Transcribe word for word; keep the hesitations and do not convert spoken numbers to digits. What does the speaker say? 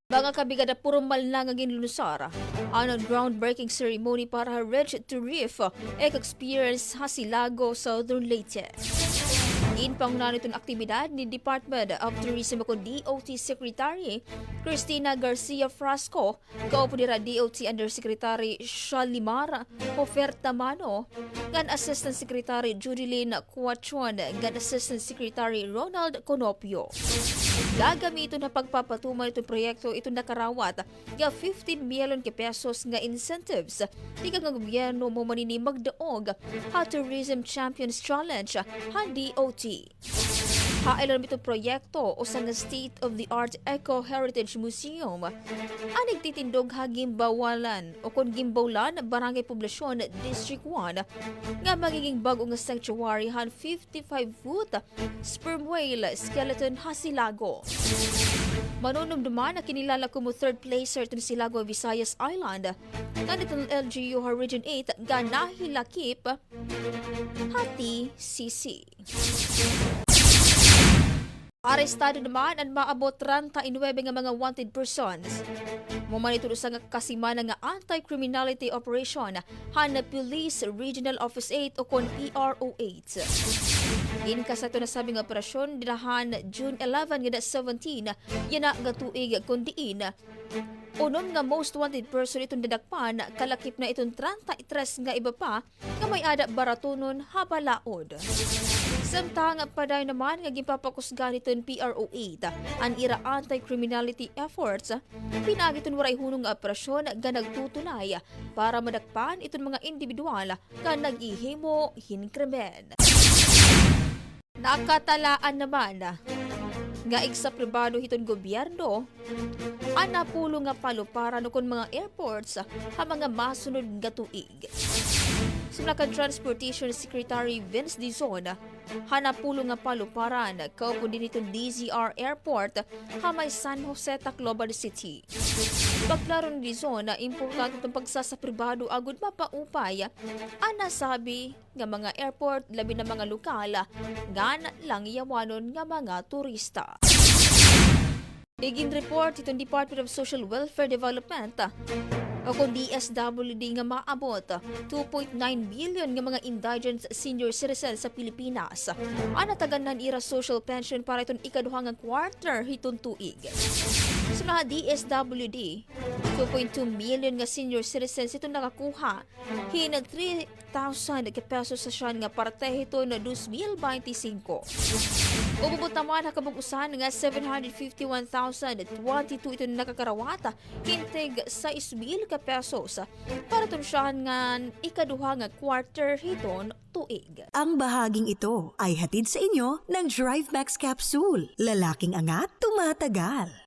Mga kabrigada, pormal na nga ginlunsar an groundbreaking ceremony para ha Reach to Reef Eco Experience ha Silago, Southern Leyte. Ginpangunahan iton aktibidad ni Department of Tourism o kon D O T Secretary Cristina Garcia Frasco, kaupod hira D O T Undersecretary Shalimar Hofertamano, ngan Assistant Secretary Judilyn Cuachon, ngan Assistant Secretary Ronald Conopio. Gagamiton ha pagpapatuman iton proyekto iton nakarawat nga fifteen million ka pesos nga incentives tikang an gobyerno mahuman hini magdaog ha Tourism Champions Challenge han D O T. Ha ilarom hiton proyekto, usa nga state-of-the-art Eco Heritage Museum an igtitindog ha Gimbawalan o kon Gimbawlan, Barangay Poblacion, District one, nga magiging bag-o nga sanctuary han fifty-five foot sperm whale skeleton ha Silago. Manunumduman, kinilala komo third placer iton Silago, Visayas Island, ngan iton L G U ha Region eight nga nahilakip ha T C C. Arestado naman an maabot treinta y nueve nga mga wanted persons mahuman iton usa nga kasimana nga anti-criminality operation han Police Regional Office eight o kon P R O eight. Ginkasa iton nasabi nga operasyon dida han June eleven ngada seventeen yana nga tuig, kon diin unom nga most wanted person iton nadakpan, kalakip na iton treinta y tres nga iba pa nga may-ada baratunon ha balaod. Samtang padayon naman nga ginpapakusgan hiton P R O eight an ira anti-criminality efforts, pinaagi hiton waray hunong nga operasyon nga nagtutulay para madakpan iton mga indibidwal nga naghihimo hin krimen. Nakatalaan naman nga igsapribado hiton gobyerno an napulo nga paluparan o kon mga airports ha mga masunod nga tuig. Sumala kan Transportation Secretary Vince Dizon, ha napulo nga paluparan, kaupod dinhi hiton D Z R Airport ha may San Jose, Tacloban City. Pagklaro ni Dizon, importante iton pagsasapribado agod mapaupay an nasabi nga mga airport, labi na mga lokal ngan langyawanon nga mga turista. Iginreport hiton Department of Social Welfare Development o kon D S W D nga maabot two point nine million nga mga indigent senior citizens sa Pilipinas an natagan na han ira social pension para hiton ikaduha nga quarter hiton tuig. Sumala ha D S W D, two point two million nga senior citizens iton nakakuha hin three thousand ka pesos ha syan nga parte hiton dos mil bente singko. Umabot naman ha kabug-osan nga seven hundred fifty-one thousand twenty-two iton nakakarawat hin tig sais mil ka pesos para hiton syan nga ikaduha nga quarter hiton tuig. Ang bahaging ito ay hatid sa inyo ng Drive Max Capsule. Lalaking angat, tumatagal.